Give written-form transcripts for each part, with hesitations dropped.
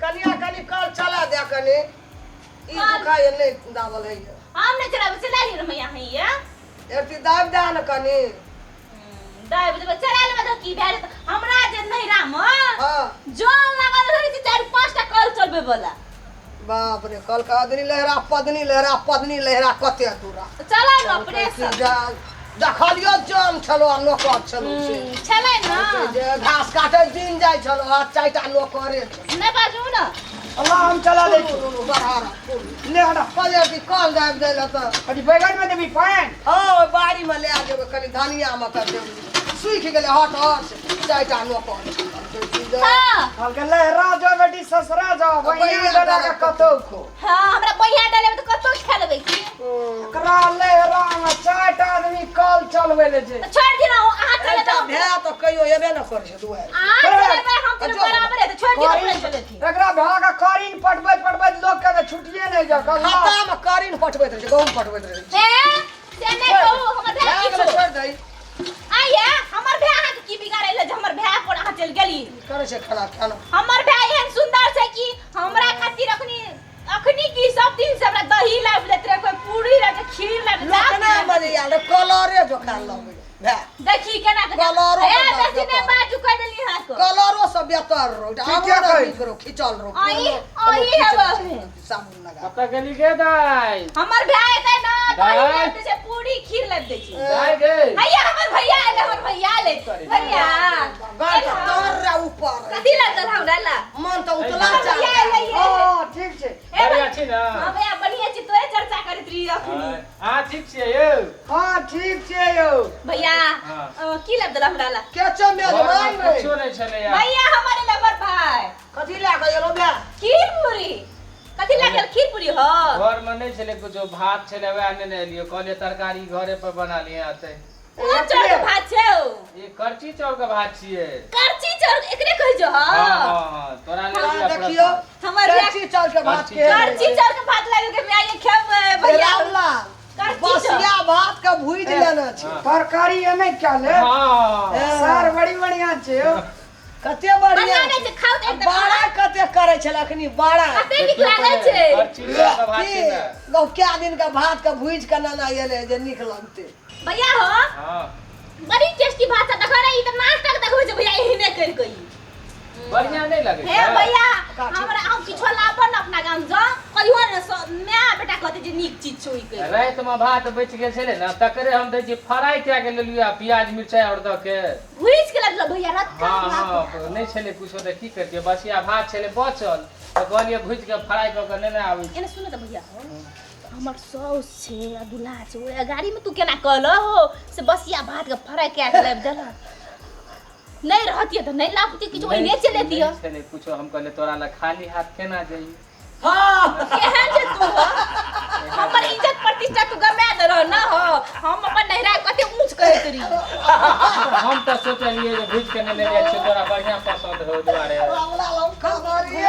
कनिया कनि कल चला दे कनि ई दुखाय नहि दाबल होइए। हम नहि चलाबै, चला लिअ ने मैया हैया। एकटी दाबि दे ने कनि। दाबि देबै, चला लेबै तऽ की भए जेतै? हमरा जे नैहरामे हँ जल लागल रहै छै, चारि पाँच टा कल चलबै बला। बाप रे, कल के अदनी लहरा पदनी लहरा पदनी लहरा कते दूरा। तऽ चला ने अपने की देखलियो जाम छलो आ नौकर छलो से। छलै ने जे घास काटे दिन जाइ छलो आ चारिटा नौकरे छलो। नहि बाजू ने। अल्लाह, हम चला दै छी। बढ़ारा ले हटा। कहलियै कि कल दाबि दै लए तऽ कथी बैगन में देबी पानि? हँ, ओहि बाड़ीमे लए जेबै कनि, धनियामे कऽ देबै, सूखि गेलै हट हट, चारिटा नौकर छलो। हँ। कहलकै लहरा जो बेटी ससुरा जाओ बढ़िया बढ़िया डला के कतौ खो। हँ, हमरा बढ़िया डलेबै तऽ कतौ खा लेबै की। एकरा लहरा में चारिटा आदमी कल चलबै ले छै। तऽ छोड़ि दियौ ने, अहाँ चलेबै। एकटा भाय तऽ कहियो एबे ने करै छै दुआरि। अहाँ चलेबै, हम चलेबै, बराबर है, तऽ छोड़ि दियौ, अपने चलेथिन। एकरा भए के करीन पटबैत पटबैत लोक के तऽ छुट्टिए नहि जाओ। खाता मे करीन पटबैत रहै छै, गहूम पटबैत रहै छै। हे, से नहि कहू, हमर भाय भए की गेलै, छौ? छोड़ि दही। आइये हमर भाय अहाँके की बिगाड़ै ले जे हमर भाय पर अहाँ चलि गेली? करै छै खाना खाना। हमर भाय एहन सुंदर छै कि हमरा खातिर अखनी अखनी की सब दिन से हमरा दही लाबि दैत रहे, कोई पूरी लाबि दैत, खीर लाबि दैत, लोक नहि बजैया रे, कलरे जोका लगै भाय। देखी केना के कलरो ए के बेसी दर्द नहि बाजू, कहि देली अहाँके। कलरो सब बेतर रहो। ठीके आरो कहै। नीक रहो, खिचल रहो। आई कोनो आई खींच हेबे। नहि छै, साबुन लगा। कतऽ गेली गे दाइ? हमर भाय एतै ने दही दाइ। लाबि दै छै, पूरी खीर लाबि दै छै। दाइ गे। हैया हमर भैया एलै, हमर भैया एलै। भैया गाड़ तऽ तर रे ऊपर। कथी लागल हमरा ला? मन तऽ उतला हमर भैया चाह। एलै ये। हँ, ठीक छै। ए बढ़िया छी ने? हँ भैया, बढ़िया छी, तोरे चर्चा करैत रही अखनी। अहाँ ठीक छियै यौ? हँ, ठीक छियै यौ। भैया। हाँ। की लाबि देला हमरा ला? केचो मेजबान घरमे रे। कुछो नहि छलैया। भैया हमर एलै, हमर भाय। कथी लए कऽ एलौ बे? खीर पूरी। कथी लए गेल? खीर पूरी हो। घरमे नहि छलै कुछो, भात छलै वएह नेने एलियै, कहलियै तरकारी घरे पर बना लिहे अतै। कोन चाउर के भात छै ओ? ई करची चाउर के भात छियै। करची चाउर एकरे कहै छौ? हँ। हँ हँ हँ, तोरा लेल आ लिअ देखियौ। प्रसाद। हमर भैया करची चाउर के भात करची के करची चाउर के भात लागे के माय खेबै भैया। रामलाल करची चाउर। बसिया भात के भुजि लेने छै। हँ। तरकारी एने क्या ले। हँ। सार बड़ी बढ़िया छै यौ। कते बढ़िया। बढ़िया नहि छै, खाउ तऽ एकदम। बाड़ा कते करै छलै अखनी बाड़ा। कते नीक लागै छै। करची चाउर के भात की छै ने। गौ क्या दिन के भात के भुजि के नाना एलै जे नीक लगतै। भैया हो। हँ। बड़ी टेस्टी भात छै, देखो रे, ई तऽ नाश्ता के देखबै छै भैया एहने करि कऽ ई। बढ़िया नहि लगै हे छै? भैया, काठी। हमरा हम किछो लाबऽ ने अपना गाम सँ, कहियो ने माय बेटा कहतै जे नीक चीज छौ ई कहि। रातिमे भात बचि गेल छलै ने, तकरे हम दै छी फ्राई कए के लेलियै आ प्याज मिरचाइ आओर दऽ के। भुजि के लगलो भैया रतका हँ। भात? हँ, नहि छलै कुछो तऽ की करितियै, बसिया भात छलै बचल तऽ कहलियै भुजि के फ्राई कऽ के नेने आबै छी। एने सुन तऽ भैया हो, हमर साउस छै आ दुल्हा छै ओहि गाड़ी में, तू केना कहलह हो से बसिया भात के फ्राई कए के लाबि देलक? नहि रहतियै तऽ नहि लाबतियै किछु, ओहिने चलेतियै। नहि छलै कुछो, हम कहलियै तोरा लग खाली हाथ केना जइयै। हँ। केहन छै तू हो? हमर इज्जत प्रतिष्ठा तू गमा देलह न हो, हम अपन नैहरा के कते ऊँच कहैत रही। हम तऽ सोचलियै जे भुजि के नेने जाइ छियै, तोरा बढ़िआँ पसन्द हो दुआरे। रामलाल हम खबरिये।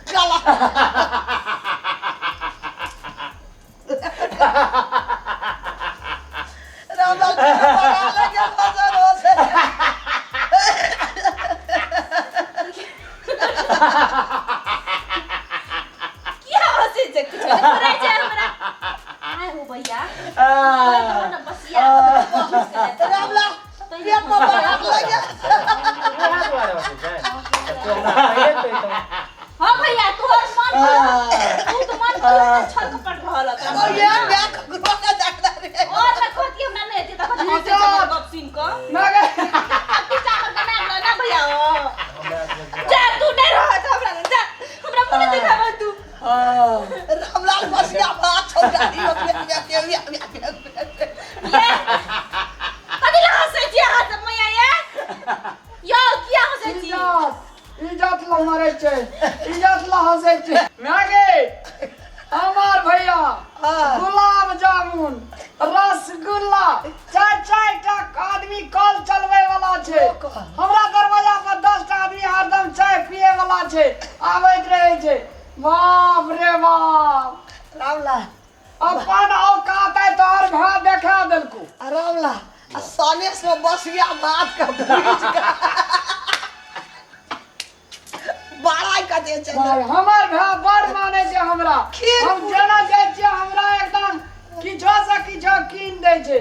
गला रामलाल बड़ा लगे फसल हो से। किया हँसै छै? किछु नहि करै छै हमरा। आय हो भैया, कहै दहो ने बसिया रामलाल पेट में बड़ा लगे। उएह दुआरे हँसै छै तऽ तू हमरा कहिए कहितहुँ। हाँ भैया, तोहर मन तू तऽ मन छल कपट रहल है। ओ ये मैं ककरो के देखना रे। और न कहती हमरा नहि हेतै तखन हँसै छै हमर गप सुनि कऽ। ना गे। प्रतिष्ठा हमर गमा गेलो ना भैया हो। जा, तू नहि रह तऽ हमरा लग, जा हमरा मुँह नहि देखाबह तू। रामलाल बसिया भात छौ गाड़ी ये कथी लए हँसै छी अहाँ सब मैया ये? यौ, किया हँसै छी? इज्जत इज्जत ला मरै छै, इज्जत ला हंसै छै। माय गे, हमार भैया हाँ। गुलाब जामुन रसगुल्ला, चारि चारि टा आदमी कल चलबै वाला छै। हमरा दरवाजा पर 10 टा आदमी हरदम चाय पिए वाला छै, आबैत रहै छै। बाप रे बाप। रामला। अपन औकात है तोहर भाय देखा देलको। आ रामला आ सनेस में बसिया भात के भूज के बड़ा कते छै। भाय, हमर भाय बड़ मानै छै हमरा। खीर हम जेना जाइ छियै हमरा एकदम किछो से किछो कीन दै छै।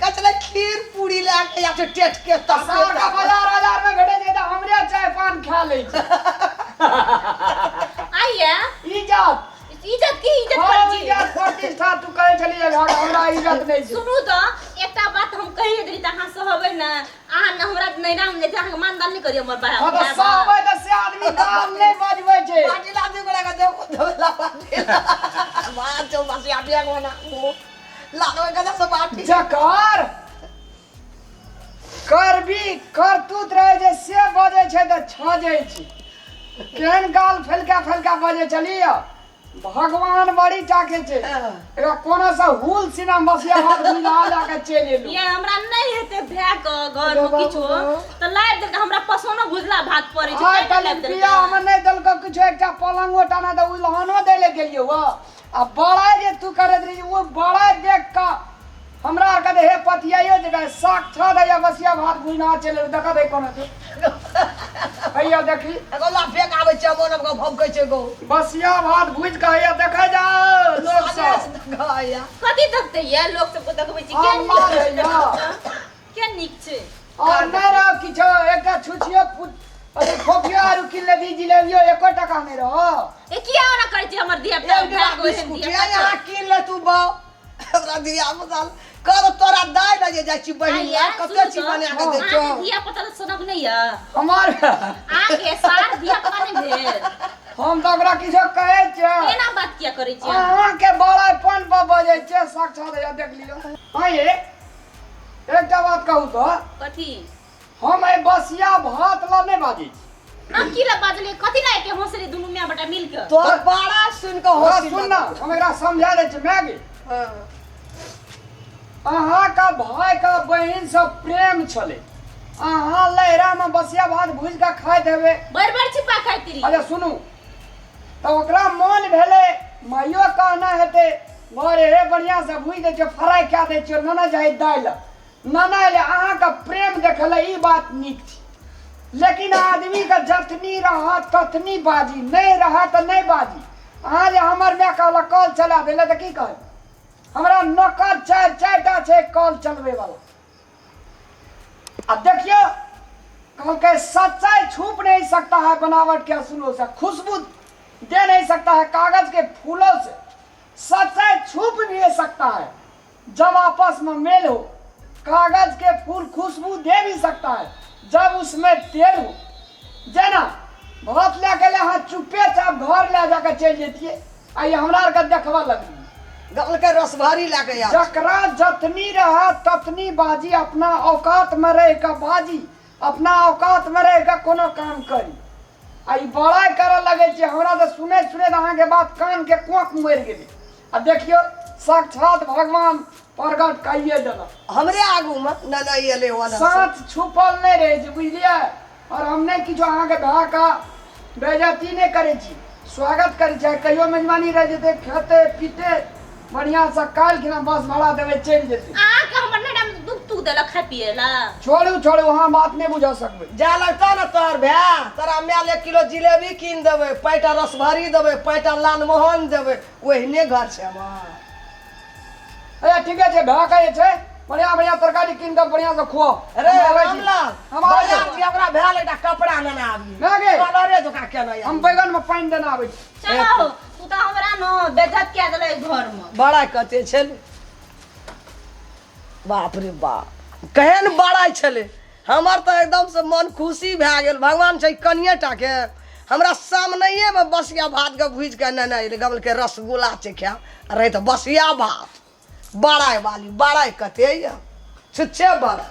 कचले खीर पूरी लए के या टेट के सार के बाजार हजार में भेटै छै तऽ हमरे चाय पान खा लै छै। आइया इज्जत इज्जत की इज्जत हँ, करै छी? इज्जत प्रतिष्ठा तू कहै छलियै घाट हमरा इज्जत नहि छै। सुनू तऽ एकटा बात हम कहि देली तऽ अहाँ सहबै ने? अहाँ ने हमरा नैना में जे अहाँके मानदान नहि करियो हमर बड़ा। हँ तऽ सहबै तऽ से आदमी दाम नहि बजबै छै। बाटीला दू गोरा के देखो देला बाटीला बात जो बसिया बिया को ना लानो के से बाटी। जकर करबी करतूत रहै छै से बजै छै तऽ छजै छै। केहन गाल फैलका फैलका बजै छलियै। भगवान बड़ी टाके छै, एकरा कोनो से हुल सीना बसिया हाथ बुझा ला के चलि एलू। ये हमरा नहीं हेतै भए के घर में किछो तऽ लाइब देलकै। हमरा पसोनो भुजला भात पड़ै छै। आइ तैं ने काल्हि लाइब देलकै। बियाह मे नहि देलको किछो, एकटा पलंगो टाना तऽ उलहनो दै लए गेलियौ। आ बड़ाइ जे तू करैत रही ओ बड़ाइ देख कऽ हमरा आरके तऽ हे पतियाइयो जेबै। साक्षात हैया बसिया भात भुजना चलि एलू। देखत है कोनो छै हैया देखी। एगो लाफे के आबै छै मन के भभकै छै गो। बसिया भात भुजि कऽ हैया देखै जाओ लोक सब। गया कथी देखतै ये लोक सबके देखबै छी? के अल्लाह हैया। के नीक छै? और नहि रह किछो, एकटा छुछियो अथी खोपियो आरू किन लेबी जिलेबियो एको टका नहि रह। ए किया ओना करै छी हमर धिया पुता एक डिब्बा भए गेल बिस्कुट धिया ये यहाँ कीन ले तू बा हमरा धिया पुता कर तोरा दाइ लगे जाइ छी बहिन आइया, कते सुनू छी तऽ, बना के दै छौ। अहाँके धिया पुता तऽ सनक नहि यऽ? हमर अहाँके सार धिया पुता नहि भेल? हम तऽ ओकरा किछो कहै छियै। एना बात किया करै छियै? अहाँके बड़ाइपन पर बजै छियै साक्षात हैया देख लियौ। हँ ये एकटा बात कहू तऽ। कथी? हम एहि बसिया भात लए नहि बाजै छी। हम की लए बाजलियै? कथी लए के हँसली दुनू माय बेटा मिल के? तोहर बड़ा सुन के हमरा हँसी सुन ना, हम एकरा समझा दै छी। माय गे, अहाँके भायके बहिन सब प्रेम छलै। अहाँ लहरामे बसिया भात भुजि कऽ खाइत हेबै। बड़ बड़ छिपा खाइत रही। अच्छा सुनू तऽ ओकरा मोन भेलै माइयो कहना हेतै घरे हे बढ़िआँ से भुजि दै छियौ फ्राइ कए दै छियौ नेने जाही दालि नेने एलै। अहाँके प्रेम देखलै ई बात नीक छै, लेकिन आदमीके जतनी रहत ततनी बाजी, नहि रहत तऽ नहि बाजी। अहाँ जे हमर माय कहलक कल चला देलै तऽ की कहबै? हमरा नौकर चारि चारिटा छै कल चलबैवला। आ देखियौ कहलकै सच्चाई छुप नहीं सकता है बनावट के असूलों से, खुशबू दे नहीं सकता है कागज के फूलों से, सच्चाई छुप भी सकता है जब आपस में मेल हो, कागज के फूल खुशबू दे भी सकता है जब उसमें तेल हो। जेना भात लए के अहाँ चुपे चाप घर लए जाके चलि जैतियै आ ई हमरा आरके देखबऽ लगलियै। गलके रसभरी लए के आयल। जकरा जतनी रह ततनी बाजी, अपना औकात में रह के बाजी, अपना औकात में रह के कोनो काम करी। आ ई बड़ाइ करऽ लगै छै। हमरा तऽ सुनैत सुनैत अहाँके बात कान के कोख मरि गेलै। आ देखियौ साक्षात भगवान प्रकट कहिए देलक हमरे आगू में न न एलै ओना। साँच छुपल नहि रहै छै, बुझलियै? और हम नहि किछो अहाँके भए कऽ बेइज्जती नहि करै छी, स्वागत करै छी। कहियो मेजबानी रहि जेतै, खेतै पीतै बढ़िआँसँ, काल्हि खिना बस भाड़ा देबै चलि जेतै। अहाँके हमर नैना में दुख तुख देलक खाय पिए ला? छोड़ू छोड़ू, अहाँ बात नहि बुझा सकबै। जा लगता ने तोहर भाय तोरा माय ले 1 किलो जिलेबी कीन देबै, पैटा रसभरी देबै, पैटा लालमोहन देबै, ओहिने घर छै हमर। अच्छा ठीके छै, भाय कहै छै बढ़िया बढ़िया तरकारी कीन कऽ बढ़िया से खुआओ। अरे हम आबै छी। रामलाल, हम आबै छी। बाजार छी हमरा भेल एकटा कपड़ा नेने आबी। ना गे। कलरे धोखा केना हम बैगन में पानि देने आबै छी। चलो तू तऽ हमरा न बेइज्जत कए देलै घर में। बड़ा कते छलै, बाप रे बाप, केहन बड़ा छलै। हमर तऽ एकदम से मन खुशी भए गेल। भगवान छै कनिए टाके हमरा सामनेमे बसिया भातके भुजि कऽ नेने एलै। गबलकै रसगुल्ला छै खायब आ रहै तऽ बसिया भात। बड़ाइ वाली बड़ाइ कते यऽ छुच्छे बड़ा।